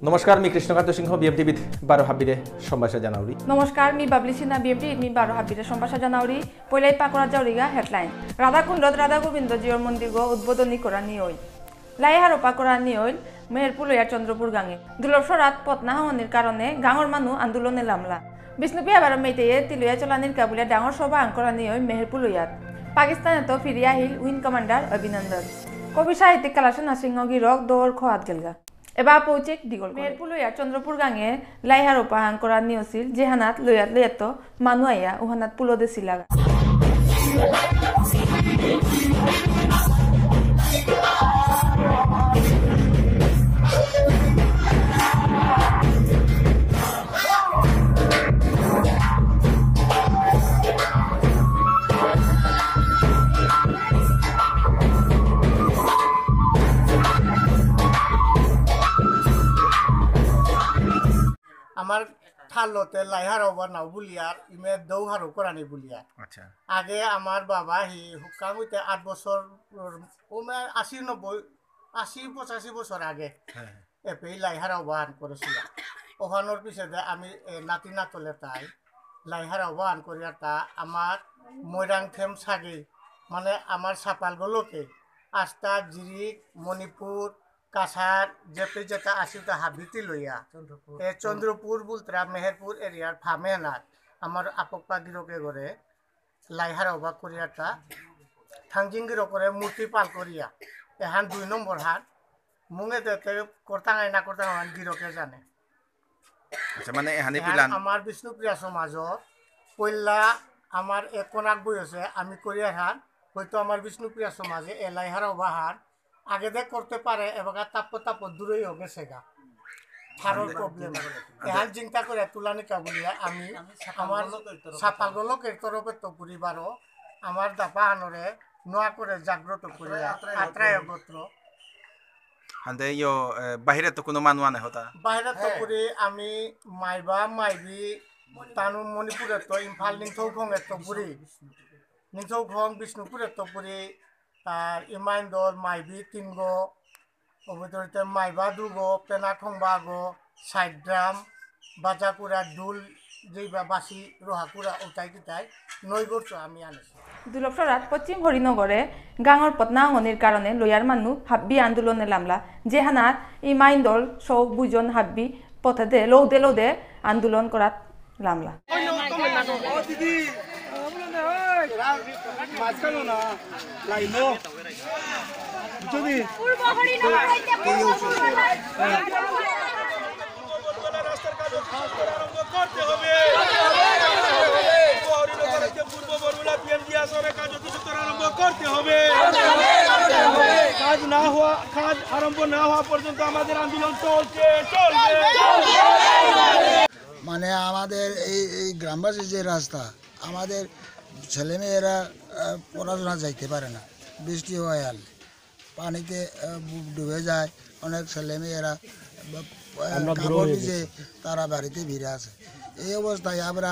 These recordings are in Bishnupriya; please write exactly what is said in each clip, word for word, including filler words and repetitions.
নমস্কার, মি কৃষ্ণকান্ত সিংহ, বিএম টিভিত বারো হাব্বিরে সম্ভাষা জানাউরি। নমস্কার, মি বাবলি সিনহা, বিএম টিভিত মি বারো হাব্বিরে সম্ভাষা জানাউরি। পইলাই পাকরা জাউরিগা হেডলাইন। রাধাকুণ্ডত রাধা গোবিন্দ জিউর মন্দিরগ উদ্বোধনী করানি অইল। লাই হারৌপা করানি অইল মেহেরপুর লয়ার চন্দ্রপুর গাঙে। দুলপ সরাত পথ না হঙনির কারণে গাঙর মানু আন্দোলনে লামলা। বিষ্ণুপ্রিয়া বারো মেইতেইয়ে তিলয়া চলানির কা বুলিয়া ডাঙর সভা আহান করানি অইল মেহেরপুর লয়াত। পাকিস্তানেত্ত ফিরিয়া আহিল উইং কমান্ডার অভিনন্দন। কবি সাহিত্যিক কালাসেনা সিংহ গিরক দৌর খোয়াত গেলগা। এবাকা পৌচেক দিগল করে। মেহেরপুর লয়ার চন্দ্রপুর গাঙে লাই হারৌপা আহান করানি অসিল, যেহানাত লয়াত লয়াত্ত মানু আয়া উহানাত পুলো দেসিলাগা। আমার ঠারলতে লাই হারৌবা নাও বুলিয়ার, ইমে দৌ হারৌ করানি বুলিয়ার। আচ্ছা। আগে আমার বাবা হি হুকাম হইতে আট বছর, ওমে আশি নব্বই, আশি পঁচাশি বছর আগে হ্যাঁ, হ্যাঁ। এপেই লাই হারৌবা আহান করেসিল। ওহানর পিছেদে আমি, এ, নাতি নাতলে তাই লাই হারৌবা আহান করিয়ার তা আমার মৈরাং থেম সাগি, মানে আমার সাপালগো লোকে, আস্তা, জিরিক, মণিপুর, কাছাড়, যেতে যেতে আসি তা হাবিতি লইয়া। চন্দ্রপুর। এ চন্দ্রপুর বুলতরা মেহেরপুর এরিয়ার ফামেনাত আমার আপকপা গিরকে গরে লাই হারৌবা করিয়ারতা থাংজিং গিরকরে মূর্তি পাল করিয়া। এহান দুই নম্বর হান। মুঙে দেতে করতাঙাই না করতাঙাই হান গিরকে জানে। আচ্ছা, মানে এহানি এহান পিলান। আমার বিষ্ণুপ্রিয়া সমাজর পইলা আমার এক কোনাক বই আছে, আমি করিয়ার হান, হয়তো আমার বিষ্ণুপ্রিয়া সমাজে এ লাই হারৌবা হান আগে দে করতে পারে, এবাকা তাপ তাপ দূরেই গেসেগা। ঠারর আন্দে-, প্রবলেম। আন্দে-, এহান চিন্তা করে তুলানি কা বুলিয়া আমি আমি আমার সাপালগো লোকের তরফে তো পুরি বারো আমার দাপা আনরে নোয়া করে জাগ্রত করিয়া আত্রায় আত্রায় গোত্র। গোত্র। হান্দে ইয়ো, এ, বাহিরে তো কোনো মানু আনে হতা। বাহিরে তো হ্যাঁ। পুরি আমি মাইবা, মাইবি, তানু মণিপুরে তো ইম্ফাল নিংথৌখং এত পুরি। নিংথৌখং বিষ্ণুপুরে তো পুরি, আর ইমাইন্দল, মাইবি, তিনগো, অবতরিতে মাইবা দুগো, পেনাখংবাগো, সাইড্রাম, বাজাকুরা, ডুল, যেইবা বাসি, রোহাকুরা, ওটাই কিতাই, নৈগর্ত আমি আনেছি। দুলপ সরাত পশ্চিম হরিনগরে গাঙর পথ না হঙনির কারণে লয়ার মানু হাব্বি আন্দোলনে লামলা, যেহানাত ইমাইন্দল সৌ বুজন হাব্বি পথেদে লৌদে লৌদে আন্দোলন করাত লামলা। ও দিদি, মাঝখানো না, লাইনো। বুঝলি? পূর্ব হরিনগর হইতে পূর্ব হরিনগর। রাস্তার কাজ অতি সত্বর আরম্ভ করতে হবে। পূর্ব হরিনগর হইতে পূর্ব বরুলা পিএনজি আসরে কাজ অতি সত্বর আরম্ভ করতে হবে। কাজ না হওয়া, কাজ আরম্ভ না হওয়া পর্যন্ত আমাদের আন্দোলন চলছে, চলবে। মানে আমাদের এই, এই গ্রামবাসীর যে রাস্তা, আমাদের ছেলেমেয়েরা, আহ, পড়াশোনা যাইতে পারে না, বৃষ্টি হয় আর পানিতে, আহ, ডু-, ডুবে যায়, অনেক ছেলেমেয়েরা, আহ, আমরা বুড়ো কাপড় হয়ে ভিজে গেছি। তারা বাড়িতে ফিরে আসে। এই অবস্থায় আমরা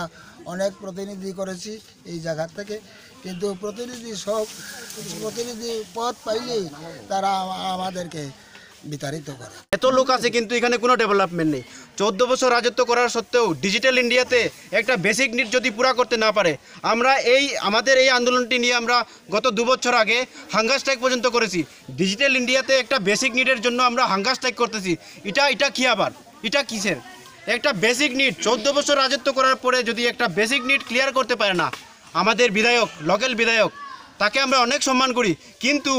অনেক প্রতিনিধি করেছি এই জায়গা থেকে, কিন্তু প্রতিনিধি সব, প্রতিনিধি পদ পাইলেই তারা আমা-, আমাদেরকে বিতাড়িত করে। এত লোক আছে কিন্তু এখানে কোনো ডেভেলপমেন্ট নেই। চোদ্দ বছর রাজত্ব করার সত্ত্বেও ডিজিটাল ইন্ডিয়াতে একটা বেসিক নিড যদি পুরা করতে না পারে, আমরা এই, আমাদের এই আন্দোলনটি নিয়ে আমরা গত দু বছর আগে হাঙ্গার স্ট্রাইক পর্যন্ত করেছি। ডিজিটাল ইন্ডিয়াতে একটা বেসিক নিডের জন্য আমরা হাঙ্গার স্ট্রাইক করতেছি। এটা, এটা কি আবার? এটা কিসের? একটা বেসিক নিড, চোদ্দ বছর রাজত্ব করার পরে যদি একটা বেসিক নিড ক্লিয়ার করতে পারে না আমাদের বিধায়ক, লোকাল বিধায়ক, তাকে আমরা অনেক সম্মান করি, কিন্তু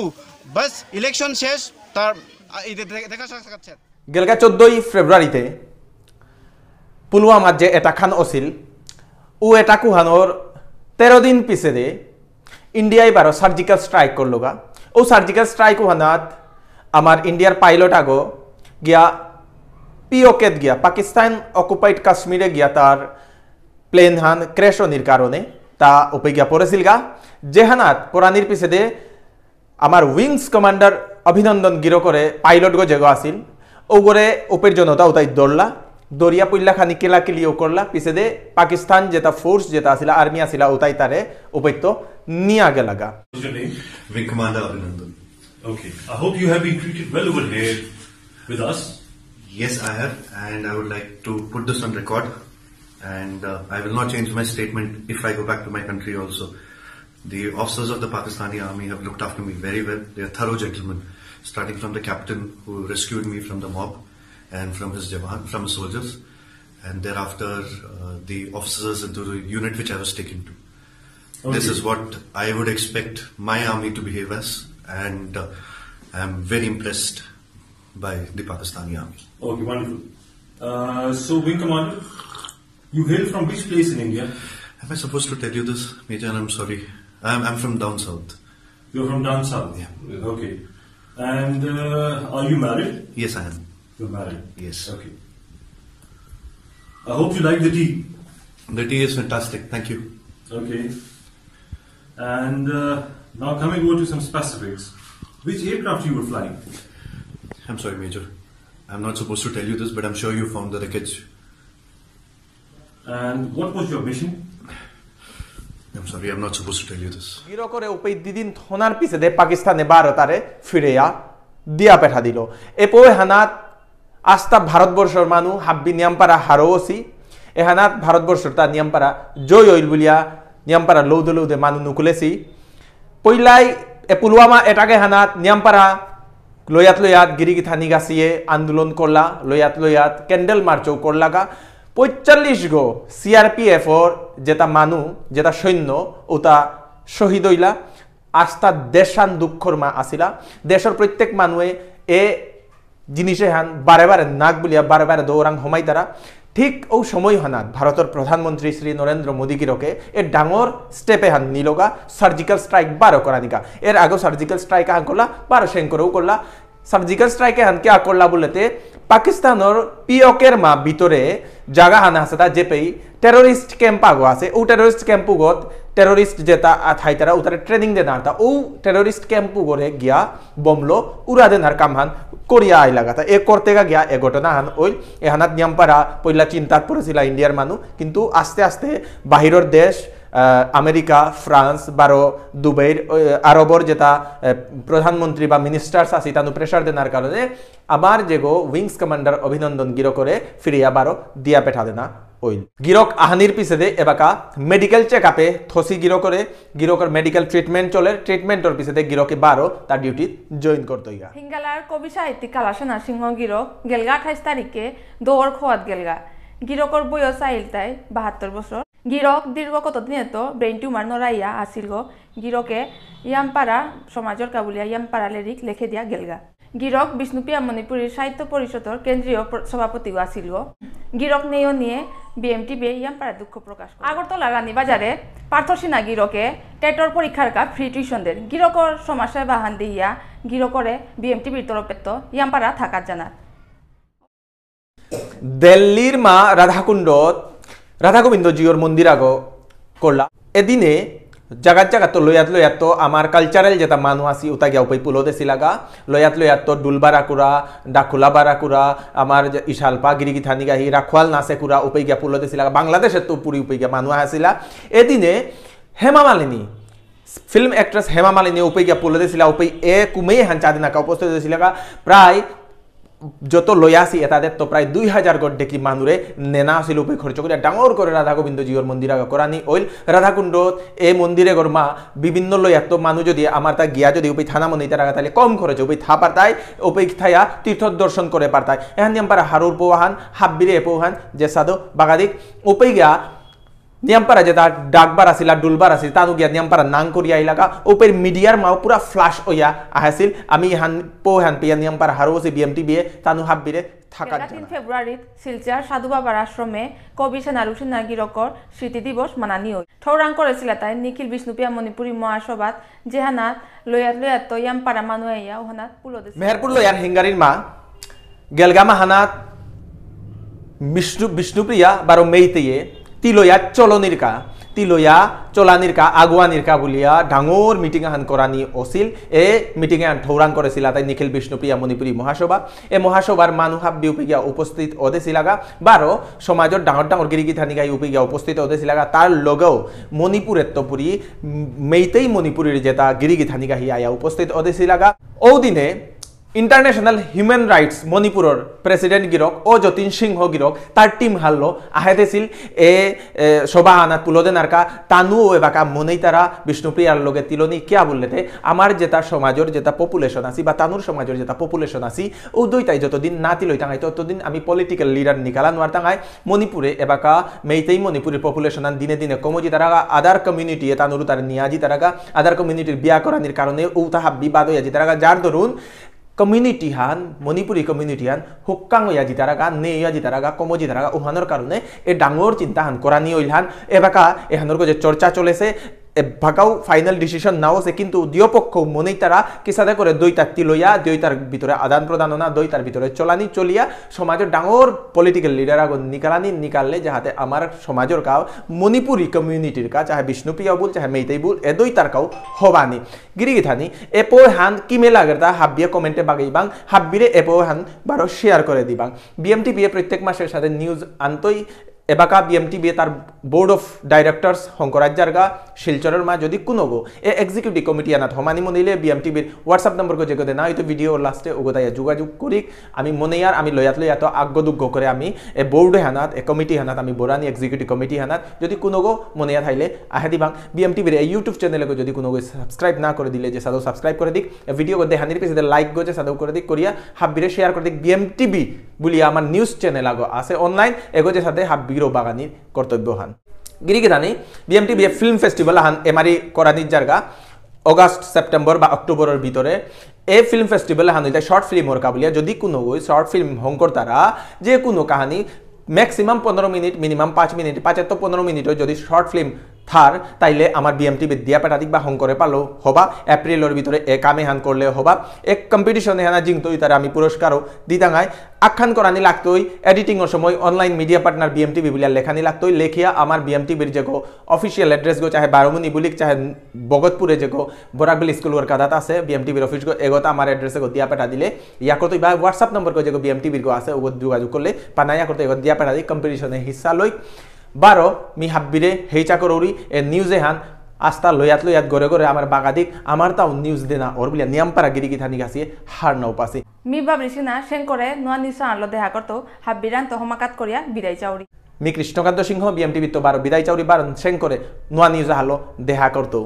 বাস ইলেকশন শেষ, তার, আ, এই দে-, দে-, দেখা সাক্ষাৎ শেষ। গেলগা চোদ্দই ফেব্রুয়ারিতে পুলওয়ামাত যে অ্যাটাকহান অসিল, ও অ্যাটাকহানর তেরো দিন পিছেদে ইন্ডিয়ায় বারো সার্জিক্যাল স্ট্রাইক করলগা। ও সার্জিক্যাল স্ট্রাইক ওহানাত আমার ইন্ডিয়ার পাইলট আগো গিয়া পিওকেত গিয়া, পাকিস্তান অকুপাইড কাশ্মীরে গিয়া তার প্লেন হান ক্র্যাশ অনির কারণে তা উপে গিয়া পড়েসিলগা। যেহানাত পড়ানির পিছেদে আমার উইংস কমান্ডার অভিনন্দন গিরকরে পাইলট গো যেগো আসিল, ওগরে উপের জনতা উতাই দৌড়লা, দরিয়া পুল্লা খানি কিলাকিলিও করলা, পিছেদে পাকিস্তান যেটা ফোর্স যেটা আসিলা, আর্মি আসিলা, উতাই তারে উপেত্ত নিয়া গেলাগা। What's your name? Wing Commander Abhinandan. Okay. I hope you have been treated well over here with us. Yes, I have, and I would like to put this on record. And uh, I will not change my statement if I go back to my country also. The officers of the Pakistani army have looked after me very well. They are thorough gentlemen, starting from the captain who rescued me from the mob and from his jawan, from his soldiers, and thereafter uh, the officers into the unit which I was taken to. This Okay. is what I would expect my army to behave as, and uh, I'm very impressed by the Pakistani army. Okay, wonderful. Uh, so, Wing Commander, you hail from which place in India? Am I supposed to tell you this, Major? I'm sorry. I'm, I'm from down south. You're from down south? Yeah. Okay. And uh, are you married? Yes, I am. You're married? Yes. Okay. I hope you like the tea. The tea is fantastic. Thank you. Okay. And uh, now coming over to some specifics. Which aircraft you were flying? I'm sorry, Major. I'm not supposed to tell you this, but I'm sure you found the wreckage. And what was your mission? I'm sorry, I'm not supposed to tell you this. গিরকরে উপেই দিদিন থনার পিছেদে পাকিস্তানে বারো তারে ফিরেয়া দিয়া পেঠা দিল। এপো এহানাত আস্তা ভারতবর্ষর মানু হাব্বি নিয়ামপারা হারৌসি। এহানাত ভারতবর্ষর তা নিয়ামপারা জয় অইল বুলিয়া নিয়ামপারা লৌদে লৌদে মানু নুকুলেসি। পইলাই এ পুলওয়ামা এটাকে হানাত নিয়ামপারা লয়াত লয়াত গিরি গিথানি গাছিয়ে আন্দোলন করলা, লয়াত লয়াত ক্যান্ডেল মার্চও করলাগা। পঁয়তাল্লিশ গো সিআরপিএফর যেটা মানু, যেটা সৈন্য, ওটা শহীদ হইলা। আস্তা দেশান দুঃখর মা আসিলা। দেশর প্রত্যেক মানুয়ে এ জিনিসে হান বারে বারে নাক বুলিয়া বারে বারে দৌরাং হমাইতারা। ঠিক ও সময় হানাত ভারতর প্রধানমন্ত্রী শ্রী নরেন্দ্র মোদী গিরকে এ ডাঙর স্টেপে হান নিলগা সার্জিক্যাল স্ট্রাইক বারো করানিকা। এর আগেও সার্জিক্যাল স্ট্রাইক আহান করলা, বারো সেন করেও করলা। সার্জিক্যাল স্ট্রাইকে হান কিয়া করলা বুলতে পাকিস্তানর পিওকের মা ভিতরে জাগা হান আছে তা যেপেই টেররিস্ট ক্যাম্প আগো আছে। ও টেররিস্ট ক্যাম্প উগত টেররিস্ট যেটা আ থাইতারা উতারে ট্রেনিং দে নারতা। ও টেররিস্ট ক্যাম্প উগরে গিয়া বমলো উড়া দেনার কাম হান করিয়া আইলাগাতা। এ করতেগা গিয়া এ ঘটনা হান ওই এহানাত নিয়ামপারা পইলা চিন্তাত পড়েছিলা ইন্ডিয়ার মানু। কিন্তু আস্তে আস্তে বাহিরর দেশ, আহ, আমেরিকা, ফ্রান্স, বারো দুবাইর, আহ, আরবর যেটা, আহ, প্রধানমন্ত্রী বা মিনিস্টার্স আছে তানু প্রেশার দেনার কারণে আমার যেগো উইংস কমান্ডার অভিনন্দন গিরকরে ফিরিয়া বারো দিয়া পেঠা দেনা ওইল। গিরক আহানির পিছেদে এবাকা মেডিকেল চেক আপে থসি গিরকরে। গিরকর মেডিকেল ট্রিটমেন্ট চলের। ট্রিটমেন্টর পিছেদে গিরকে বারো তার ডিউটি জয়েন করতইগা। হিঙ্গালার কবি সাহিত্যিক কালাসেনা সিংহ গিরক গেলগা আঠাইশ তারিখে দৌড় খোয়াত গেলগা। গিরকর বয়স আইলতাই বাহাত্তর বছর। গিরক দীর্ঘ কতদিনে তো ব্রেইন টিউমার নড়াইয়া আসিল গো। গিরকে ইয়ামপারা সমাজর কাবুলিয়া ইয়ামপারা লেরিক লেখে দিয়া গেলগা। গিরক বিষ্ণুপ্রিয়া মণিপুরী সাহিত্য পরিষদর কেন্দ্রীয় প্র-, সভাপতিও আসিল গো। গিরক নেয় নিয়ে বিএমটিভি ইয়ামপারা দুঃখ প্রকাশ করে। আগরতলা রানীবাজারে পার্থ সিনহা গিরকে টেটর পরীক্ষার কা ফ্রি টিউশন দের। গিরকর সমাজসেবা হান দিয়া গিরকরে বিএমটিভির তরফে তো ইয়ামপারা থাকাত জানার। দিল্লির মা রাধাকুণ্ডত রাধা গোবিন্দ জিওর মন্দির আগ করলা। এদিনে জাগাত জাগাত তো লয়াত লয়াত তো আমার কালচারাল যেটা মানু আসি উতা গিয়া উপেই পুলো দেসিলাগা। লয়াত লয়াত তো ডুল বারাকুরা, ডাকুলা বারাকুরা, আমার যে ইশালপা গিরিগিথানি গাহি রাখওয়াল নাসেকুরা উপেই গিয়া পুলো দেসিলাগা। বাংলাদেশে তো পুরি উপেই গিয়া মানু আসিলা। এদিনে হেমা মালিনী, ফিল্ম অ্যাক্ট্রেস হেমা মালিনী উপেই গিয়া পুলো দেসিলা। উপেই এ কুমেই হান চাদিনাকা উপস্থিত দেসিলাগা। প্রায় যত লয়া আসি এতাদের তো প্রায় দুই হাজার গড় ডেকি মানুরে নেনা আসিল উপেই খরচ করিয়া ডাঙর করে রাধা গোবিন্দ জিওর মন্দির আগ করানি ওইল। রাধাকুণ্ডত এ মন্দিরে গর মা বিভিন্ন লয়াত তো মানু যদি আমার তা গিয়া যদি উপেই থানা মনে ইতারাগা তাহলে কম খরচে উপেই থা পারতাই, উপেই থায়া তীর্থ দর্শন করে পারতাই। এহান নিয়ামপারা হারুর পৌহান, হাব্বিরে এ পৌহান, যে সাধু বাগাদিক, উপেই গিয়া নিয়ামপারা যেটা ডাকবার আসিলা, ডুলবার আসিল, তানু গিয়া নিয়ামপারা নাং করিয়া আইলাগা, উপেই মিডিয়ার মাও পুরা ফ্ল্যাশ হইয়া আহাসিল। আমি হান পৌহান পেয়া নিয়ামপারা হারুসি বিএমটিভিয়ে, তানু হাব্বিরে থাকার গেলগা তিন জানা। ফেব্রুয়ারিত শিলচর সাধু বাবার আশ্রমে কবি সেনারু সিনহা গিরকর স্মৃতি দিবস মানানি হই। ঠৌরাং করেসিলা তাই নিখিল বিষ্ণুপ্রিয়া মণিপুরী মহাসভাত যেহানাত লয়াত লয়াত তো ইয়ামপারা মানু আইয়া ওহানাত পুলো দেসে। মেহেরপুর লয়ার হিঙ্গারির মা গেলগা মাহানাত বিষ্ণু-, বিষ্ণুপ্রিয়া বারো মেইতেয়ে তিলয়া চলনিরকা, তিলয়া চলানিরকা, আগুয়ানিরকা বুলিয়া ডাঙর মিটিং আহান করানি অসিল। এ মিটিং আহান ঠৌরাং করেসিলা তাই নিখিল বিষ্ণুপ্রিয়া মণিপুরী মহাসভা। এ মহাসভার মানু হাব্বি উপেই গিয়া উপস্থিত অদেসিলাগা। বারো সমাজর ডাঙর ডাঙর গিরিগিথানি গাই উপেই গিয়া উপস্থিত অদেসিলাগা। তার লগেও মণিপুরের তো পুরি, উম, মেইতেই মণিপুরীর যেটা গিরিগিথানি গাহি আয়া উপস্থিত অদেসিলাগা। ঔদিনে ইন্টারন্যাশনাল হিউম্যান রাইটস মণিপুরর প্রেসিডেন্ট গিরক ও যতীন সিংহ গিরক তার টিম হারলো আহেদেছিল এ, এ, সভা আনাত পুলো দেনারকা তানু ও এবাকা মনেই তারা বিষ্ণুপ্রিয়ার লগে তিলনি কিয়া বললেতে আমার যেটা সমাজর যেটা পপুলেশন আছি বা তানুর সমাজর যেটা পপুলেশন আছি ও দুইটাই যতদিন না তিলই টাঙাই ততদিন আমি পলিটিক্যাল লিডার নিকালা নোয়ার টাঙাই মণিপুরে এবাকা মেইতেই মণিপুরের পপুলেশন আন দিনে দিনে কমজি তারাগা আদার কমিউনিটি এ তানুরু তার নিয়াজি তারাগা আদার কমিউনিটির বিয়া করানির কারণে উতা হাব্বি বাদ হইয়া জিতারাগা যার দরুন কমিউনিটি হান মণিপুরী কমিউনিটি হান হুক্কাং হইয়া জিতারাগা নে হইয়া জিতারাগা কমো জিতারাগা উহানোর কারণে এ ডাঙর চিন্তা হান করানি হইল হান এবাকা এহানোর গজে চর্চা চলেছে এবাকাও ফাইনাল ডিসিশন নাও আছে কিন্তু দিয় পক্ষ মনেই তারা কিসাদে করে দইতার তিলইয়া দইতার ভিতরে আদান প্রদান না দইতার ভিতরে চলানি চলিয়া সমাজের ডাঙর পলিটিক্যাল লিডার আগো নিকালানি নিকাললে যাহাতে আমার সমাজের কাও মণিপুরী কমিউনিটির কা চাহে বিষ্ণুপ্রিয়া বুল চাহে মেইতেই বুল এ দইতার কাও হবানি গিরিগিথানি এপো হান কিমে লাগেরতা হাবিয়ে কমেন্টে বাগাইবাং হাবিরে এপো হান বারো শেয়ার করে দিবাং। বিএমটিভি এ প্রত্যেক মাসের সাথে নিউজ আনতই এবাকা বিএমটিভি এ তার বোর্ড অফ ডাইরেক্টরস হংকরাজ জারগা শিলচরের মা যদি কুনোগো এ এক্সিকিউটিভ কমিটি আনাত হমানি মনিলে বিএমটিভির হোয়াটসঅ্যাপ নম্বর গো যেগো দে না হয়তো ভিডিও লাস্টে ওগো দাইয়া যোগাযোগ করিক আমি মনে আর আমি লয়াত লয়াত আগ্য দুগ্গ করে আমি এ বোর্ড হানাত এ কমিটি হানাত আমি বোরানি এক্সিকিউটিভ কমিটি হানাত যদি কুনোগো মনে আর থাইলে আহে দিবাং বিএমটিভির এই ইউটিউব চ্যানেলে যদি কুনোগো সাবস্ক্রাইব না করে দিলে যে সাদো সাবস্ক্রাইব করে দিক এ ভিডিও গো দেহানির পিছে লাইক গো যে সাদো করে দিক করিয়া হাবিরে শেয়ার করে দিক বিএমটিভি বুলিয়া আমার নিউজ চ্যানেল আগো আছে অনলাইন এগো যে সাথে হাবিরও বাগানির কর্তব্য হান। গিরিগিথানি বিএমটিভি এ ফিল্ম ফেস্টিভ্যাল হান এমারি করানির জারগা অগাস্ট সেপ্টেম্বর বা অক্টোবরের ভিতরে এ ফিল্ম ফেস্টিভ্যাল হান হইতে শর্ট ফিল্ম হরকা বুলিয়া যদি কোনো ওই শর্ট ফিল্ম হংকরতারা যে কোনো কাহানি ম্যাক্সিমাম পনেরো মিনিট মিনিমাম পাঁচ মিনিট পাঁচের তো পনেরো মিনিটও যদি শর্ট ফিল্ম থার তাইলে আমার বিএমটিভি দিয়া পেটা দিক বা হংকরে পালো হবা এপ্রিলর ভিতরে এ কামে হান করলে হবা এক কম্পিটিশনে হানা জিংতই তারা আমি পুরস্কারও দিতাঙাই আখ্যান করানি লাগতই এডিটিংর সময় অনলাইন মিডিয়া পার্টনার বিএমটিভি বুলিয়া লেখানি লাগতই লেখিয়া আমার বিএমটিভির যেগো অফিসিয়াল অ্যাড্রেস গো চাহে বারোমুনি বুলিক চাহে বগতপুরে যেগো বরাকবিল স্কুল ওর কাদাত আছে বিএমটিভির অফিস গো এগোত আমার অ্যাড্রেস গো দিয়া পেটা দিলে ইয়া করতই বা হোয়াটসঅ্যাপ নম্বর গো যেগো বিএমটিভির গো আছে ওগো যোগাযোগ করলে পানা ইয়া করতে এগো দিয়া পেটা দি কম্পিটিশনে হিস্সা লই বারো মি হাব্বিরে হেইচা করৌরি এ নিউজে হান আস্তা লয়াত লয়াত গরে গরে আমার বাগাদিক আমার তাও নিউজ দেনা ওর বুলিয়া নিয়াম পারা গিরি গিথানি গাছিয়ে হার নাও পাসি। মি বাবরি সিনহা সেন করে নোয়া নিউজ আনলো দেহা করতো হাব্বিরান তো হমাকাত করিয়া বিদায় চাউরি। মি কৃষ্ণকান্ত সিংহ বিএমটিভি তো বারো বিদায় চাউরি বারো সেন করে নোয়া নিউজ আনলো দেহা করতো।